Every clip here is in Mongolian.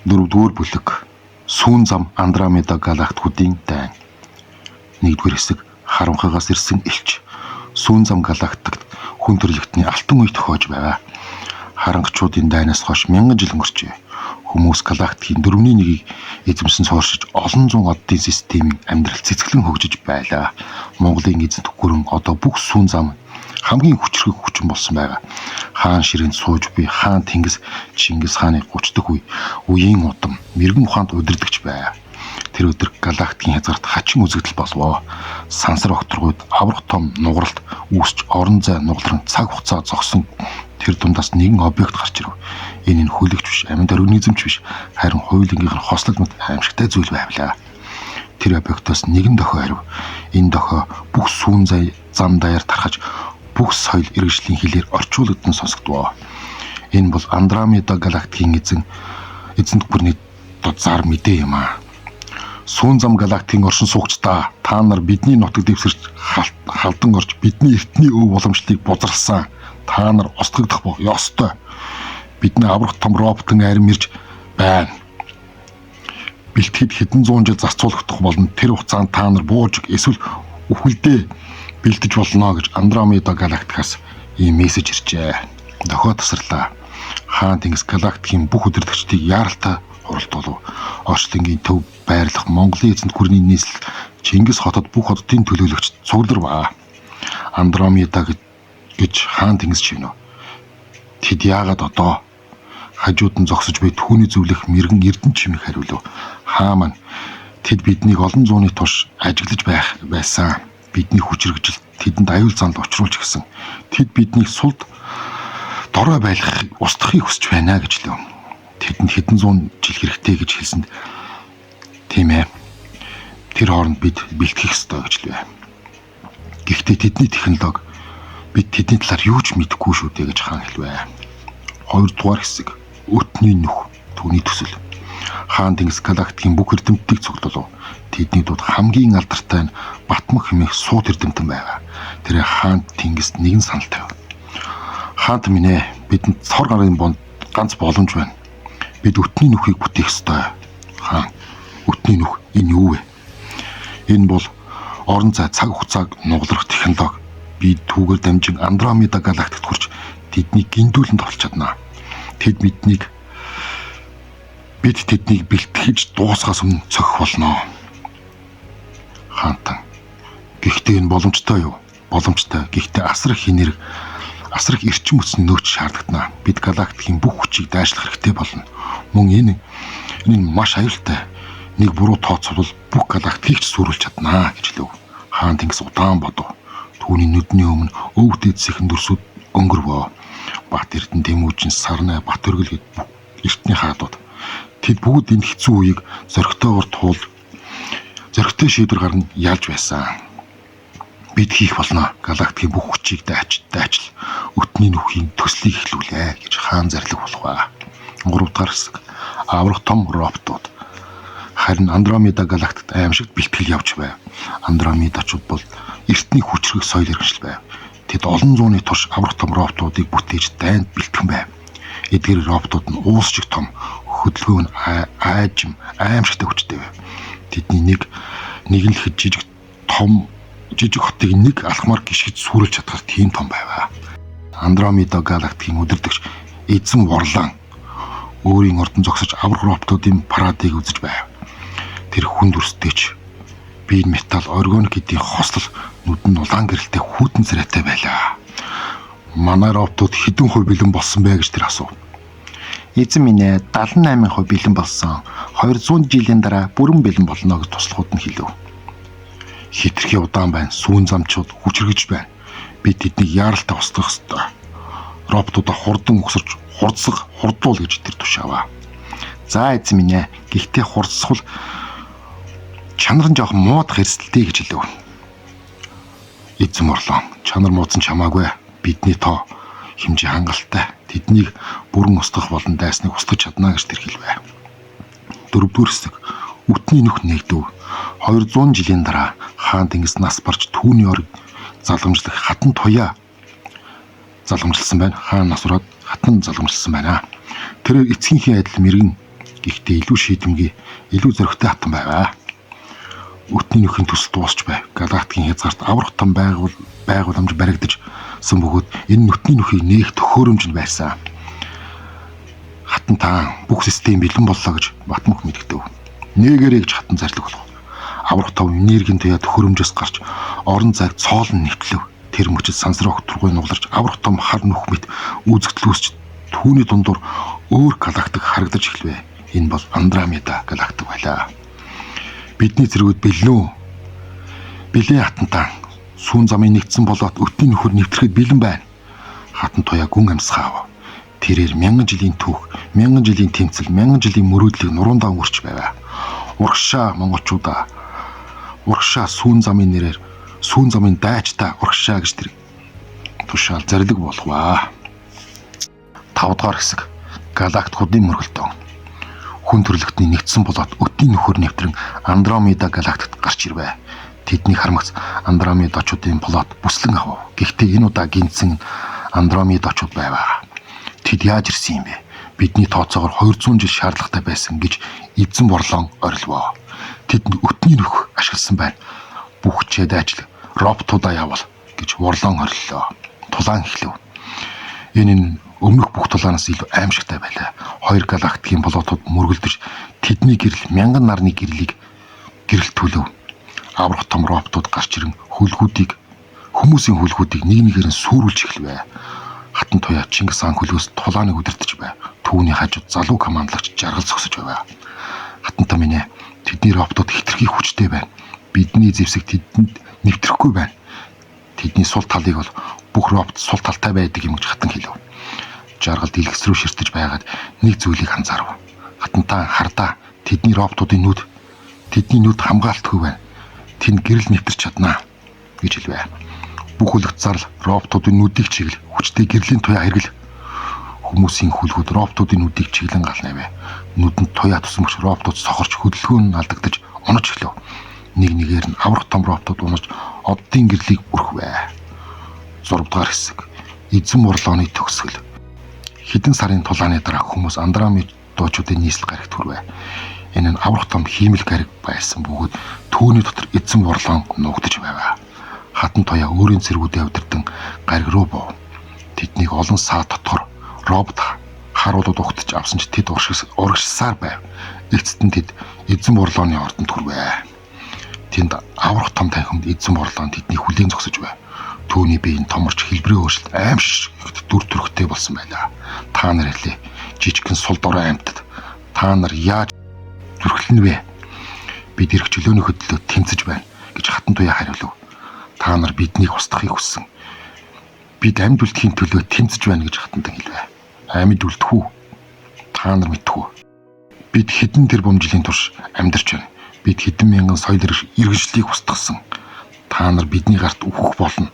Дөрөвдүгээр бүлэг. Сүүн зам Андромеда галактикуудын дайн. Нэгдүгээр хэсэг харанхуйгаас ирсэн элч. Сүүн зам галактикт хүн төрөлхтний алтан үе тохиож байв. Харанхчуудын дайнаас хойш мянган жил өнгөрчээ. Хүмүүс галактикийн дөрөвний нэгийг эзэмсэн сууршиж олон зуун оддын системийн амьдрал цэцгэлэн хөгжиж байлаа. Монголын эзэнт гүрэн одоо бүх сүүн зам хамгийн хүчрхэг хүчин болсон байгаа. Хаан ширээнд сууж буй хаан Тэнгис Чингис хааны 30 дахь үе үеийн удам мэрэгэн ухаанд удирдахч байв. Тэр өдөр галактикийн хязгаарт хачин үзэгдэл болвоо. Сансар огторгуйд аврах том нугаралт үүсч орон зай нугалран цаг хугацаа зогсон тэр дундаас нэгэн объект гарч ирэв. Энэ нь хөлөгч биш, амьд организм ч биш, харин хоёулангийнх нь хослол мэт аимшигтай зүйл байвлаа. Тэр объектоос нэгэн дохио харив. Энэ дохио бүх сүүн зай зам даяар тархаж бүх соёл иргэшлийн хэлээр орчуулгадсан сонсогдвоо. Энэ бол Андромеда галактикийн эзэн эзэнт гүрний зар мэдээ юм аа. Сүүн зам галактикийн оршин суугчдаа, та нар бидний нутаг дэвсгэрч халдан орж бидний эртний өв уламжлалыг бузарласан. Та нар устгагдах ёстой. Бидний аврах том роботын арим ирж байна. Бэлтгэхэд хэдэн зуун жил зарцуулагдах болно. Тэр хугацаанд та нар буужиг эсвэл үхэлдээ бэлдэж болно гэж Андромеда галактикаас ийм мессеж иржээ. Дохио тасарлаа. Хаан Тэнгис галактикийн бүх удирдагчдыг яаралтай хуралдуулав. Орчлонгийн төв байрлах Монголын эзэнт гүрний нийслэл Чингис хотод бүх оддын төлөөлөгч цугларваа. Андромеда гэж хаан Тэнгис чивнэ. Тэд яагаад одоо хажууд нь зогсож буй түүний зөвлөх мэрэгэн эрдэнэ чимэг хариулв. Хаа маань, тэд биднийг олон зууны турш ажиглаж байх байсан. Бидний хүчирхэгжил тэдэнд аюул занал учруулж гисэн. Тэд биднийг сулд дорой байлгах устгахыг хүсэж байна гэж лв. Тэдэнд хэдэн зуун жил хэрэгтэй гэж хэлсэнд тийм ээ. Тэр хооронд бид бэлтгэх ёстой гэж лв. Гэхдээ тэдний технологи бид тэдний талаар юу ч мэдэхгүй шүү дээ гэж хаан хэлвэ. Хоёрдугаар хэсэг. Өтний нүх түүний төсөл. Хаан Тэнгис галактикийн бүх эрдэмтдийг цуглуулав. Тэдний дунд хамгийн алдартай нь Батмах хэмээх суут эрдэмтэн байгаа. Тэр хаан Тэнгист нэгэн санал тавив. Хаант минь ээ, бидэнд цор гарын бонд ганц боломж байна. Бид өтний нүхийг бүтээх ёстой. Хаан, өтний нүх энэ юу вэ? Энэ бол орон зай цаг хугацааг нугалрах технологи. Би түүгээр дамжин Андромеда галактикт хүрч тэднийг гиндүүлэн товлж чадна. Тэд биднийг бид тэднийг бэлтгэж дуусгаас өмнө цохих болно. Хаантан. Гэхдээ энэ боломжтой юу? Боломжтой. Гэхдээ асар их энерги, асар их эрчим хүчний нөөц шаардлагатана. Бид галактикийн бүх хүчийг дайшлах хэрэгтэй болно. Мөн энэ нь маш аюултай. Нэг буруу тооцоолол бүх галактикийг ч сүрүүлж чадна гэж хэлв. Хаан Тэнгис удаан бодов. Түүний нүдний өмнө өв дээдсийнхэн дүрсүүд өнгөрвөө. Бат Эрдэнэ Тэмүүжин Сарнай Бат Өргөл гэд бүх эртний хаадууд. Тэд бүгд энэ хэцүү үеийг зоригтойгоор туул зоригтой шийдвэр гарган ялж байсан. Бид хийх болно. Галактикийн бүх хүчийг дайч дайчил өтний нүхийн төслийг эхлүүлээ гэж хаан зарлиг болгов. Гурав дахь хэсэг. Аврах том роботууд. Харин Андромеда галактикт аимшигт бэлтгэл явж байв. Андромедачууд бол эртний хүчрэх соёл иргэншил байв. Тэд олон зууны турш аврах том роботуудыг бүтээж дайнд бэлтгэн байв. Эдгээр роботууд нь уус шиг том, хөдөлгөөн нь айжим, аимшигтай хүчтэй байв. Тэдний нэг нэг нь л хэд жижиг том жижиг хотыг нэг алхмаар гიშгэж сүрэлж чадахар тийм том байв. Андромеда галактикийн удирдагч эзэн Ворлан өөрийн ордон зогсож аврах роботуудын парадыг үзэж байв. Тэр хүн дүрстэйч бие металл органик гэдгийн хослол нүд нь улаан гэрэлтэй хүйтэн царайтай байлаа. Манай роботууд хэдэн хувь бэлэн болсон бэ гэж тэр асуув. Эзэн минь ээ, 78% бэлэн болсон. 200 жилийн дараа бүрэн бэлэн болно гэж туслахуд нь хэлв. Хэтэрхий удаан байна. Сүүн замчууд хүчрхэж байна. Би тэднийг яаралтай устгах ёстой. Роботуудаа хурдан угсарч хурдсах хурдуул гэж тэр тушааваа. За эзэн минь ээ, гэхдээ хурдсвал чанар нь жоохон муудах эрсдэлтэй гэж хэлв. Эзэн орлоо. Чанар муудсан ч хамаагүй. Бидний тоо хэмжээ хангалттай. Тэднийг бүрэн устгах болон дайсныг устгах чадна гэж тэр хэлвэ. Дөрөвдүгээр хэсэг. Үтний нүх нэгдэв. 200 жилийн дараа хаан Тэнгис нас барж түүний орыг залгамжлах хатан туяа залгамжлсан байна. Хаан нас ураад хатан залгамжлсан байна. Тэр эцгийнхээ адил мэрэгэн Гэхдээ илүү шийдэмгий, илүү зоригтой хатан байваа. Өтний нөхийн төсөл дуусч байв. Галактикийн хязгаарт аврах том байгууламж баригдажсэн бөгөөд энэ нүтний нөхийг нээх төхөөрөмж нь байсан. Хатан таан бүх систем бэлэн боллоо гэж Батмөх мэдгэдэв. Нээгэрэй гэж хатан зарлиг болгов. Аврах том энергийн туяа төхөөрөмжөөс гарч орон зайг цоолон нэвтлэв. Тэр мөчид сансар огторгуй нугларч аврах том хар нүх мэт үзэгдэл үүсч түүний дундуур өөр галактик харагдаж эхлэв. Энэ бол Андромеда галактик байлаа. Бидний зэргүүд бэлэн үү? Бэлэн хатантаа. Сүүн замын нэгдсэн болоот өтний нөхөр нэвтрэхэд бэлэн байна. Хатан туяа гүн амьсгаав. Тэрээр мянган жилийн түүх, мянган жилийн тэмцэл, мянган жилийн мөрөөдлийг нуруундаа өнгөрч байваа. Урагшаа монголчуудаа. Урагшаа сүүн замын нэрээр, сүүн замын дайчдаа урагшаа гэж тэр тушаал зарлиг болговаа. 5 дугаар хэсэг. Галактикуудын мөргөлдөө. Хүн төрөлхтний нэгдсэн болоот өтний нөхөр нэвтрэн Андромеда галактикт гарч ирвэ. Тэдний харамгц Андромедочуудын плот бүслэн авав. Гэхдээ энэ удаа гинцэн Андромедочууд байваа. Тэд яаж ирсэн юм бэ? Бидний тооцоогоор 200 жил шаардлагатай байсан гэж эзэн борлон орилвоо. Тэд өтний нүх ашигласан байна. Бүх чэд ажил роботуудаа явуул гэж ворлон ориллоо. Тулаан эхлэв. Энэ нь өмнөх бүх тулаанаас илүү аимшигтай байлаа. Хоёр галактикийн плотууд мөргөлдөж тэдний гэрэл мянган нарны гэрлийг гэрэлтүүлэв. Аврах том роботууд гарч ирэн хөлгүүдийг хүмүүсийн хөлгүүдийг нэг нэгээр нь сүрүүлж эхлэв. Хатан туяа Чингис хаан хөлгөөс тулааныг удирдах байв. Түүний хажууд залуу командлагч жаргал зогсож байв. Хатанта минь ээ, тэдний роботууд хэтэрхий хүчтэй байна. Бидний зэвсэг тэдэнд нэвтрэхгүй байна. Тэдний сул талыг бол бүх робот сул талтай байдаг юм гэж хатан хэлв. Жаргал дэлгэц рүү ширтэж байгаад нэг зүйлийг анзаарав. Хатантаа хардаа тэдний роботуудын нүд тэдний нүд хамгаалтгүй байна. Тэнд гэрэл нэвтэрч чаднаа гэж хэлвэ. Бүх хүлэгт зарл роботуудын нүдийг чиглэл хүчтэй гэрлийн туяа хэрэгэл. Хүмүүсийн хүлгүүд роботуудын нүдийг чиглэн галнавэ. Нүдэнд туяа тусмагч роботууд сохорч хөдөлгөөн нь алдагдаж унаж эхлэв. Нэг нэгээр нь аврах том роботууд унаж оддын гэрлийг бүрхвэ. 6 дугаар хэсэг. Эзэн мурлооны төгсгөл. Хэдэн сарын тулааны дараа хүмүүс Андромедочуудын нийслэл гарагт хүрвэ. Энэ нь аврах том хиймэл гариг байсан бөгөөд түүний дотор эзэн бурлаан нуугдаж байваа. Хатан туяа өөрийн цэргүүдээ удирдан гариг руу буув. Тэднийг олон саад дотор робот харуулууд угтаж авсан ч тэд урагшсаар байв. Эцэст нь тэд эзэн бурлооны ордонд хүрвэ. Тэнд аврах том танхимд эзэн бурлаан тэднийг хүлээн зогсож байв. Түүний бие нь томорч хэлбэрийн өөрчлөлт аимшигт дүр төрхтэй болсон байлаа. Та нар хэлээ. Жижигхэн сул дорой амьтад. Та нар яаж зүрхлэнэ вэ? Бид эрх чөлөөнийхөө төлөө тэмцэж байна гэж хатан туяа хариулв. Та нар биднийг устгахыг хүссэн. Бид амьд үлдэхийн төлөө тэмцэж байна гэж хатантан хэлвэ. Амьд үлдэх үү? Та нар мэдэх үү? Бид хэдэн тэрбум жилийн турш амьдарч байна. Бид хэдэн мянган соёл иргэншлийг устгасан. Та нар бидний гарт үхэх болно.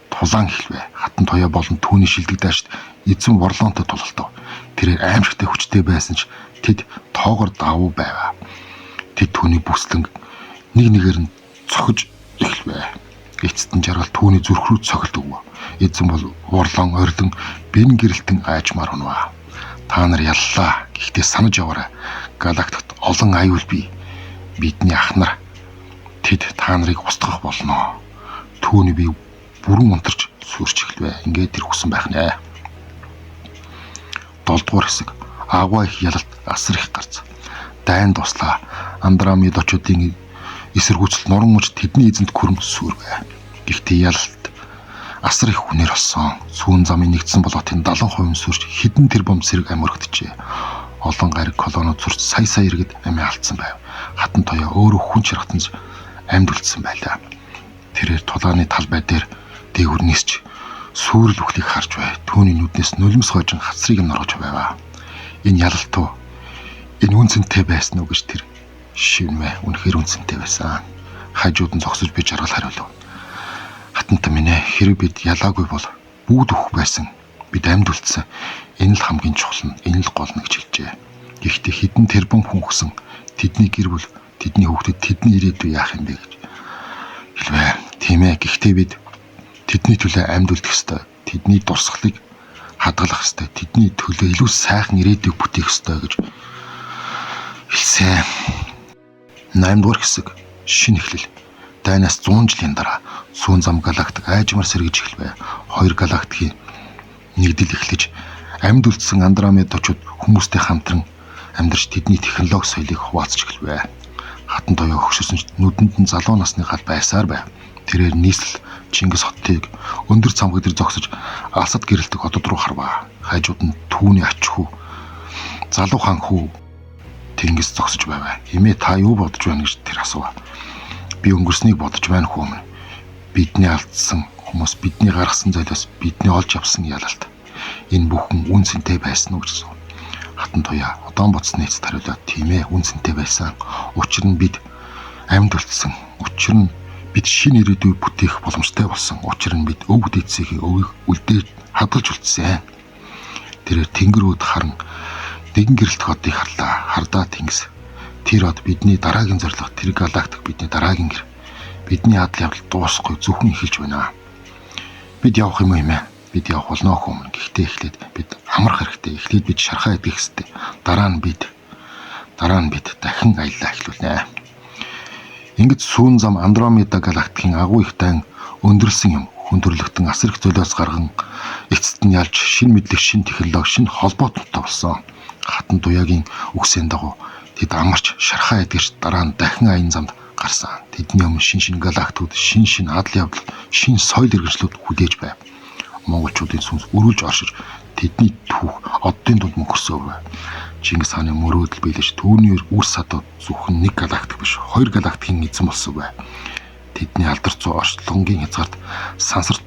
Тулаан эхлэв. Хатан туяа болон түүний шилдэг дайчид эзэн ворлоонтой тулалдав. Тэрээр аимшигтай хүчтэй байсан ч тэд тоогоор давуу байваа. Тэд түүний бүслэн нэг нэгээр нь цохиж эхлэв. Эцэст нь жаргал түүний зүрх рүү цохилт өгөв. Эзэн бол ворлоон орилон бэн гэрэлтэн айжмаар унваа. Та нар яллаа. Гэхдээ санаж яваарай. Галактикт олон аюул бий. Бидний ах нар тэд та нарыг устгах болно. Түүний бие бүрэн унтарч сүрч эхлэв. Ингээд тэр хүсэн байх нэ. 7 дугаар хэсэг. Агва их ялалт, асар их гарц. Дайн дуслаа. Андромедочуудын эсэргүүцэл нуран мөч тэдний эзэнт күрэм сүрвэ. Гэхдээ ялалт асар их хүнээр болсон. Сүүн замын нэгдсэн болоотын 70% сүрч хэдэн тэрбум цэрэг амиргджээ. Олон гариг колониуд сүрч сая сая иргэд амиа алдсан байв. Хатан туяа өөрөө хүн чаргатан амьд үлдсэн байлаа. Тэрээр тулааны талбай дээр дээгүр нисч сүрэл үхлийг харж бай. Түүний нүднээс нулимс хойжин хацрыг норгож байваа. Энэ ялалт уу? Энэ үнцэнтэй байсан уу гэж тэр шивнвэ. Үнэхээр үнцэнтэй байсан. Хажууд нь зогсож би жаргал хариулв. Хатанта минь ээ, хэрэг бид ялаагүй бол бүгд үхэх байсан. Бид амьд үлдсэн. Энэ л хамгийн чухал нь, энэ л гол нь гэж хэлжээ. Гэхдээ хэдэн тэрбум хүн өгсөн. Тэдний гэр бүл, тэдний хүүхдүүд, тэдний ирээдүй яах юм бэ гэж хэлвэ. Тийм ээ. Гэхдээ бид тэдний төлөө амьд үлдэх ёстой. Тэдний дурсгалыг хадгалах ёстой. Тэдний төлөө илүү сайхан ирээдүйг бүтээх ёстой гэж Эхэлсэн. 8 дугаар хэсэг. Шинэ эхлэл. Дайнаас 100 жилийн дараа Сүүн зам галактик айжмаар сэргэж эхэлвэ. Хоёр галактикийн нэгдэл эхлэж амьд үлдсэн Андромедочууд хүмүүстэй хамтран амьдарч тэдний технологи соёлыг хуваалцж эхэлвэ. Хатан тоёо хөгшөрсөн ч нүдэнд нь залуу насны гал байсаар байв. Тэрээр нийслэл Чингис хотыг өндөр цамхаг дээр зогсож алсад гэрэлтэх одод руу харваа. Хажууд нь түүний ач хүү залуу хаан хүү Тэнгис зогсож байв. "Эмээ, та юу бодож байна?" гэж тэр асуув. "Би өнгөрснийг бодож байна, хүү минь. Бидний алдсан хүмүүс, бидний гаргасан золиос, бидний олж авсан ялалт. Энэ бүхэн үн цэнтэй байсан уу?" гэж асуув. Хатан туяа удаан бодсны эцэст хариулаад, "Тийм ээ, үн цэнтэй байсан. Учир нь бид амьд үлдсэн. Учир нь бид шинэ ирээдүй бүтээх боломжтой болсон. Учир нь бид өвөг дээдсийнхээ өвийг үлдээж хадгалж үлдсэн." Тэрээр тэнгэр өөд харан нэгэн гэрэлтэх одыг харлаа. "Хардаа, Тэнгис. Тэр од бидний дараагийн зорилго, тэр галактик бидний дараагийн гэр. Бидний адал явдал дуусахгүй, зөвхөн эхэлж байна. Бид явах юм уу, эмээ?" "Бид явах болно, хүү минь. Гэхдээ эхлээд бид амрах хэрэгтэй. Эхлээд бид шархаа идэх хэрэгтэй. Дараа нь бид дахин аяллаа эхлүүлнэ." Ингэж сүүн зам Андромеда галактикийн агуу их дайн өндөрлсөн юм. Хүн төрөлхтөн асар их золиос гарган эцэст нь ялж шинэ мэдлэг, шинэ технологи, шинэ холбооттой болсон. Хатан Туяагийн үгсийн дагуу тэд амарч шархаа эдгэрч дараа нь дахин аян замд гарсан. Тэдний өмнө шинэ шинэ галактикууд, шинэ шинэ адал явдал, шинэ соёл иргэншлүүд хүлээж байв. Монголчуудын сүнс өрүүлж оршиж тэдний түүх оддын дунд мөнхөрсөн байв. Чингис хааны мөрөөдөл биелэж түүний үр садууд зөвхөн нэг галактик биш, хоёр галактикийн эзэн болсон байв. Тэдний алдар зүй орчлонгийн хязгаарт сансар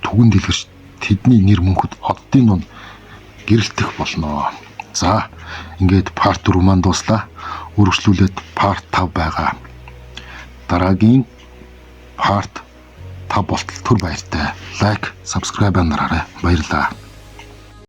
түгэн дэлгэрч тэдний нэр мөнхөд оддын дунд гэрэлтэх болно. За, ингээд part 4 маань дууслаа. Үргэлжлүүлээд part 5 байгаа. Дараагийн part 5 болтол түр баяртай. Like, subscribe дараарай. Баярлалаа.